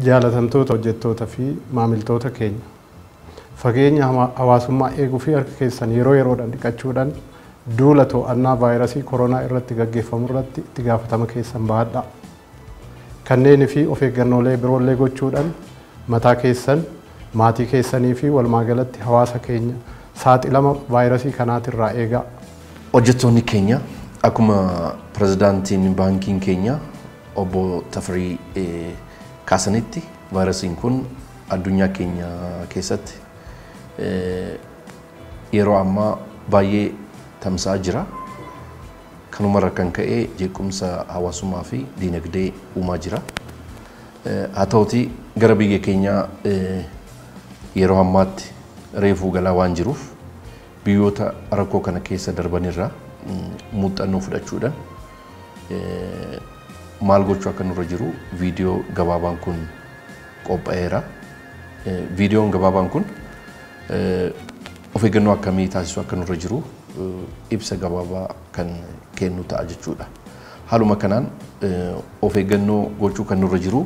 Jaalatamtoota hojjettoota fi maamiltoota keenya fageenya hawaasummaa eeguu fi harka keessan yeroo yeroodhaan dhiqachuudhaan duula to'annaa vaayirasii koronaa irratti gaggeeffamu irratti itti gaafatama keessan bahadhaa. Kanneenii fi of eeggannoolee biroollee gochuudhaan mataa keessan, maatii keessanii fi walumaa galatti hawaasa keenya saaxilama vaayirasii kanaatirraa eegaa. Hojjettoonni keenya akkuma pirezidaantiin baankiin keenya obbo Tafarii kaasanitti vaayirasiin kun addunyaa keenya keessatti yeroo ammaa baay'ee tamsa'aa jira. Kanumarra kan ka'e jeequmsa hawaasummaa fi diinagdee uumaa jira. Haa ta'utii gara biyya keenyaa yeroo ammaatti reefuu galaa waan jiruuf biyyoota rakkoo kana keessa darbanirraa muuxannoo fudhachuudhaan maal gochuu akka nurra jiru viidiyoo gabaabaan kun qophaa'eera. Viidiyoon gabaabaan kun of eeggannoo akkamii taasisuu akka nurra jiru ibsa gabaabaa kan kennu ta'a jechuudha. Haaluma kanaan of eeggannoo gochuu kan nurra jiru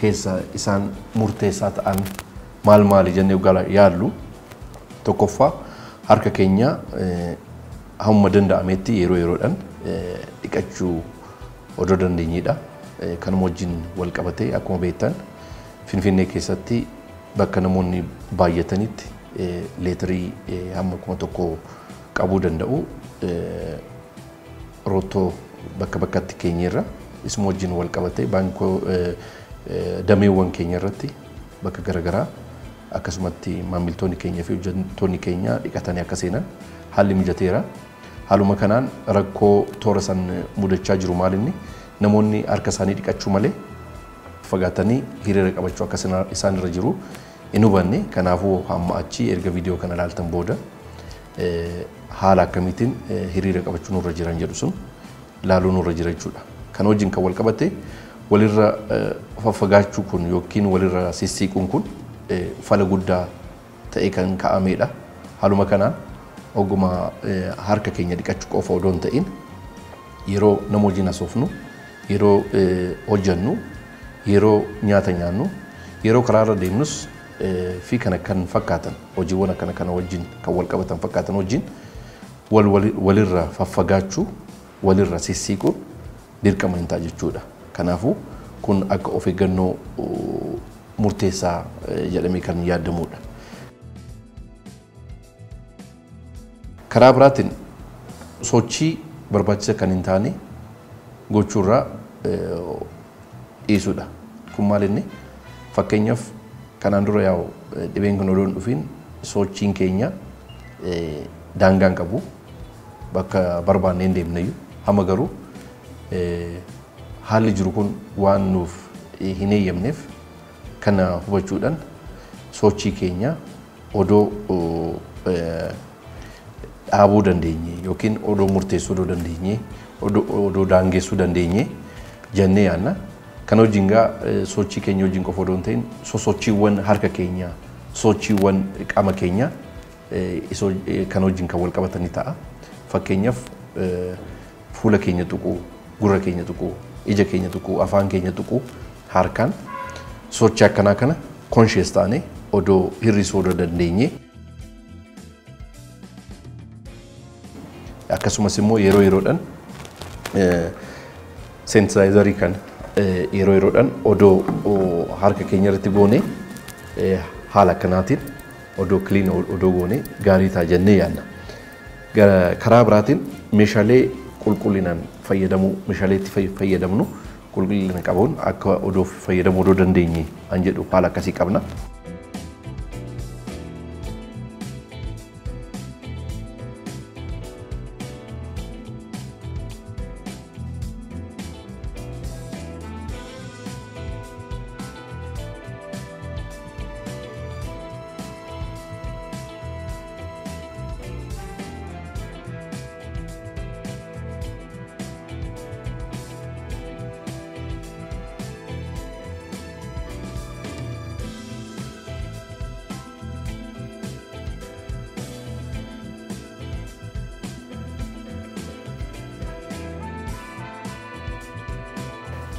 keessa isaan murteessaa ta'an maal maali jennee yaallu tokkoffaa harka keenya hamma danda'ametti yeroo yeroodhaan dhiqachuu odoo dandeenyedha. Kanuma wajjin wal qabatee akkuma beektan Finfinnee keessatti bakka namoonni baay'atanitti leetirii hamma 1000 qabuu danda'u roottoo bakka bakkatti keenyerra isuma wajjin wal qabatee baankoo dameewwan keenya irratti bakka garaagaraa akkasumatti maamiltoonni keenya fi hojjettoonni keenya dhiqatanii akka seenan haalli mijateera. Haaluma kanaan rakkoo toora san mudachaa jiru maal inni namoonni harka isaanii dhiqachuu malee fagaatanii hiriira qabachuu akka isaan irra jiru hin hubanne. Kanaafuu hamma achi erga viidiyoo kana ilaaltan booda haala akkamiitiin hiriira qabachuu nurra jiran jedhu sun ilaaluu nurra jira jechuudha. Kana wajjin kan wal qabate walirra faffagaachuu kun yookiin walirra sissiiquun kun fala guddaa ta'e kan kaa'amedha. Haaluma kanaan oguma harka keenya dhiqachuu qofa odoo hin ta'in yeroo nama wajjin haasofnu, yeroo hojjennu, yeroo nyaata nyaannu, yeroo karaarra deemnus fi kana kan fakkaatan hojiiwwan akkana kana wajjin kan wal qabatan fakkaatan wajjin walirra faffagaachuu, walirra sissiiquun dirqama hin ta'a jechuudha. Kanaafuu kun akka of eeggannoo murteessaa jedhamee kan yaadamudha. Karaa biraatiin sochii barbaachisa kan hin taane gochuurraa dhiisuudha. Kun maal inni fakkeenyaaf kanaan dura yaa'u dhibeen kun odoo hin dhufiin sochiin keenya daangaa hin qabu bakka barbaanne hin deemneyyuu hamma garuu haalli jiru kun waan nuuf hin eeyyamneef kana hubachuudhaan sochii keenya odoo dhaabuu dandeenye yookiin odoo murteessuu odoo dandeenye odoo daangessuu dandeenye jennee yaadna. Kana wajjin gaa sochii keenya wajjin qofa odoo hin ta'in sosochiiwwan harka keenya, sochiiwwan qaama keenya kan wajjin kan wal qabatanii ta'a. Fakkeenyaaf fuula keenya tuquu, gurra keenya tuquu, ija keenya tuquu, afaan keenya tuquu harkaan sochii akkanaa kana conscious taane odoo hir'isuu odoo dandeenye. Akkasumas immoo yeroo yeroodhaan sensitaayizarii kana yeroo yeroodhaan odoo harka keenya irratti goone haala akkanaatiin odoo clean odoo goone gaarii ta'a jennee yaadna. Karaa biraatiin meeshaalee qulqullinaan fayyadamuu, meeshaalee itti fayyadamnu qulqullina qabuun akka odoo fayyadamuu odoo dandeenye an jedhu haala akkasii qabna.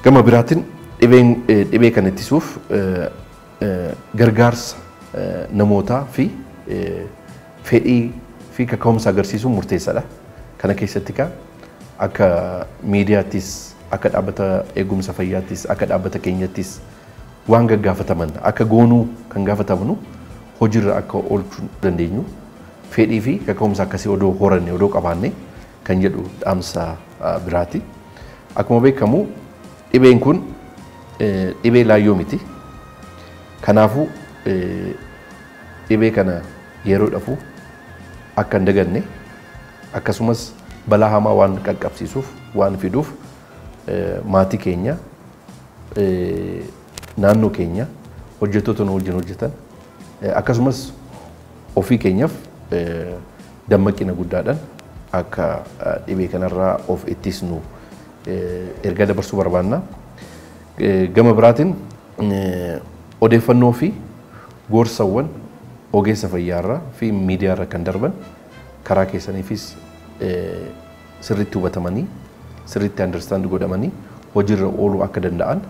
Gama biraatiin Dhibee kan ittisuuf gargaarsa namootaa fi fedhii fi kaka'umsa agarsiisuun murteessaadha. Kana keessatti akka miidiyaattis, akka dhaabbata eegumsa fayyaattis, akka dhaabbata keenyattis waan gaggaafataman akka goonuu kan gaafatamnu hojiirra akka oolchuu dandeenyu fedhii fi kaka'umsa akkasii odoo horanne odoo qabaanne kan jedhu dhaamsa biraati. Akkuma beekamu dhibeen kun dhibee laayyoo miti. Kanaafuu dhibee kana yeroo dhafu akka hin daganne akkasumas balaa hamaa waan qaqqabsiisuuf waan fiduuf maatii keenya naannoo keenya hojjettoota nu wajjin hojjetan akkasumas ofii keenyaaf dammaqina guddaadhaan akka dhibee kanarraa of ittisnu ergaa dabarsuu barbaanna. Gama biraatiin odeeffannoo fi gorsawwan ogeessa fayyaarraa fi miidiyaarra kan darban karaa keessaniifis sirriitti hubatamanii sirriitti understand godhamanii hojiirra ooluu akka danda'an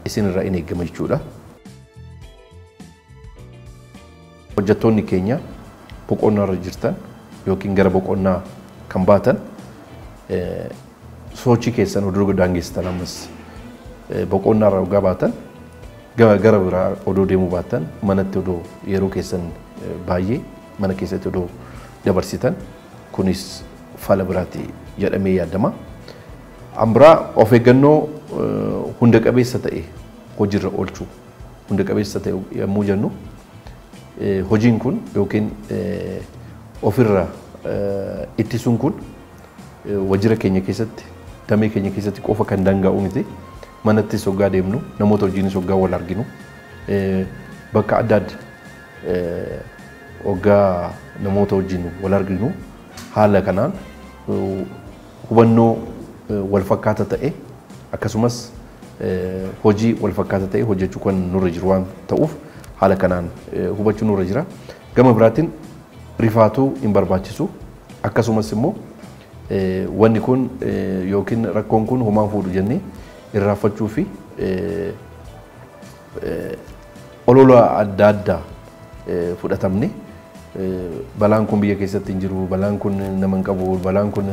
isinirraa in eegama jechuudha. Hojjettoonni keenya boqonnaarra jirtan yookiin gara boqonnaa kan baatan sochii keessan odoo daangeessitan ammas boqonnaarra dhugaa baatan gara biraa odoo deemuu baatan manatti odoo yeroo keessan baay'ee mana keessatti odoo dabarsitan kunis fala biraati jedhamee yaadama. Ambiraa of eeggannoo hunda qabeessa ta'e hojiirra oolchuu hunda qabeessa ta'e yommuu jennu hojiin kun yookiin ofirra ittisuun kun wajjira keenya keessatti damee keenya keessatti qofa kan daanga'u miti. Manattis hoggaa deemnu namoota wajjinis hoggaa wal arginu bakka adda adda hoggaa namoota wajjin wal arginu haala kanaan hubannoo wal fakkaata ta'e akkasumas hojii wal fakkaata ta'e hojjechuu kan nurra jiru waan ta'uuf haala kanaan hubachuu nurra jira. Gama biraatiin rifaatuu hin barbaachisu akkasumas immoo wanni kun yookiin rakkoon kun homaan fuudhu jennee irraanfachuu fi olola adda addaa fudhatamne balaan kun biyya keessatti hin jiru, balaan kun nama hin qabu, balaan kun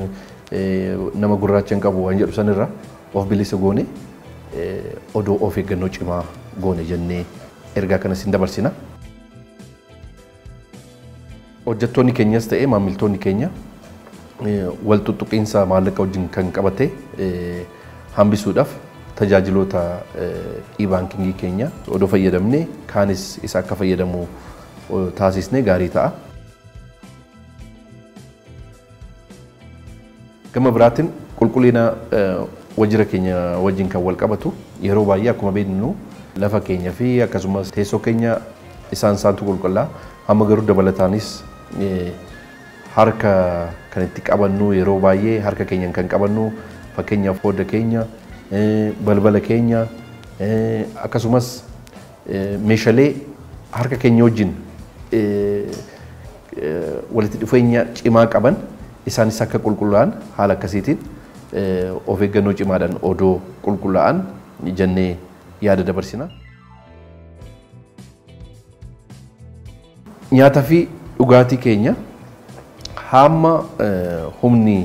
nama gurraacha hin qabu waan jedhu sanirra of bilisa goone odoo of eeggannoo cimaa goone jennee ergaa kanas hin dabarsina. Hojjettoonni keenyas ta'e maamiltoonni keenya wal tuttuqiinsa maallaqa wajjin kan qabate hambisuudhaaf tajaajiloota e-baankingii keenya odoo fayyadamne kaanis isa akka fayyadamu taasisne gaarii ta'a. Gama biraatiin qulqullina wajjira keenya wajjin kan wal qabatu yeroo baay'ee akkuma beeknu lafa keenya fi akkasumas teessoo keenya isaan isaantu qulqullaa amma garuu dabalataanis harka kan itti qabannu yeroo baay'ee harka keenyaan kan qabannu fakkeenyaaf fodda keenya balbala keenya akkasumas meeshaalee harka keenya wajjin walitti dhufeenya cimaa qaban isaanis akka qulqullaa'an haala akkasiitiin of eeggannoo cimaadhaan odoo qulqullaa'an jennee yaada dabarsina. Nyaataa fi dhugaatii keenya hamma humni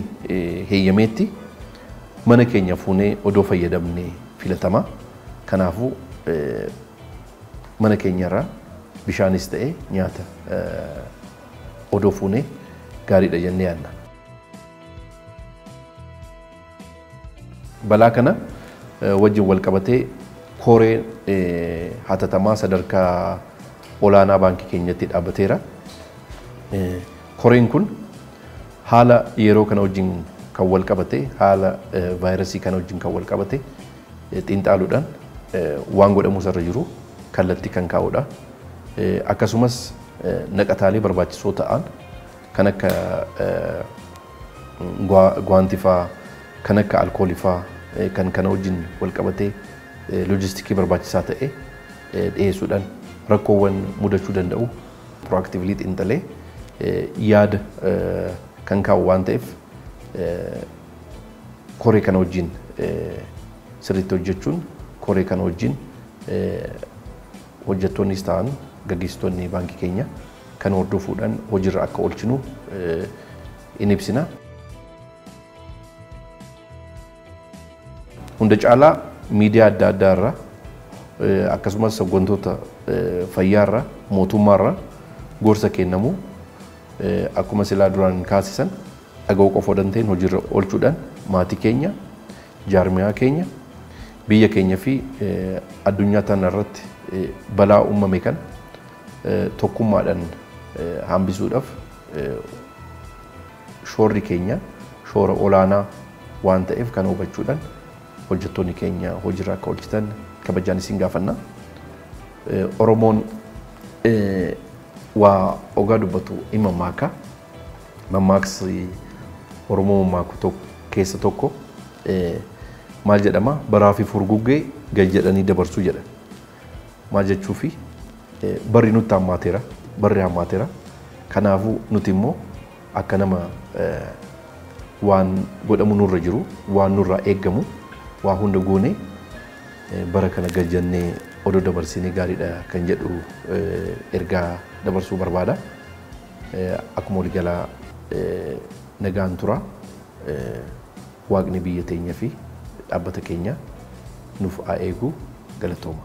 heeyyameetti mana keenya fuunee odoo fayyadamne filatama. Kanaafuu mana keenyarraa bishaanis ta'e nyaata odoo fuunee gaariidha jennee yaadna. Balaa kana wajjin wal qabatee koreen hatatamaa sadarkaa olaanaa baankii keenyatti dhaabbateera. Koreen kun haala yeroo kana wajjin kan wal qabate haala vaayirasii kana wajjin kan wal qabate xiinxaaluudhaan waan godhamu irra jiru kallattii kan kaa'udha. Akkasumas naqataalee barbaachisoo ta'an kan akka guwaantii fa'aa kan akka alkoolii fa'aa kan kana wajjin wal qabatee loojistikii barbaachisaa ta'e dhiyeessuudhaan rakkoowwan mudachuu danda'u proactively xiinxalee yaada kan kaa'u waan ta'eef koree kana wajjin sirriitti hojjechuun koree kana wajjin hojjettoonnis ta'an gaggeessitoonni baankii keenya kan hordofuudhaan hojiirra akka oolchinu in ibsina. Hunda caalaa miidiyaa adda addaa irraa akkasumas hooggantoota fayyaa irraa mootummaa irraa gorsa kennamu akkuma silaa duraan kaasisan dhaga'uu qofa odoo hin ta'in hojiirra oolchuudhaan maatii keenya, jaarmiyaa keenya, biyya keenya fi addunyaa tana irratti balaa uumame kana tokkummaadhaan hambisuudhaaf shoorri keenya shoora olaanaa waan ta'eef kana hubachuudhaan hojjettoonni keenya hojiirra akka oolchitan kabajaan isin gaafanna. Oromoon waa ogaa dubbatu in mammaaka. Mammaaksi Oromoo mammaaku keessa tokko maal jedhama baraa fi furguggee gad jedhanii dabarsuu jedha. Maal jechuufi barri nutti hammaateera, barri hammaateera. Kanaafuu nuti immoo akka nama waan godhamu nurra jiru, waan nurraa eeggamu, waa hunda goonee bara kana gad jennee odoo dabarsinee gaariidha kan jedhu ergaa dabarsuu barbaada. Akkuma waliigalaa nagaan tura. Waaqni biyya teenya fi dhaabbata keenya nuuf haa eegu galatooma.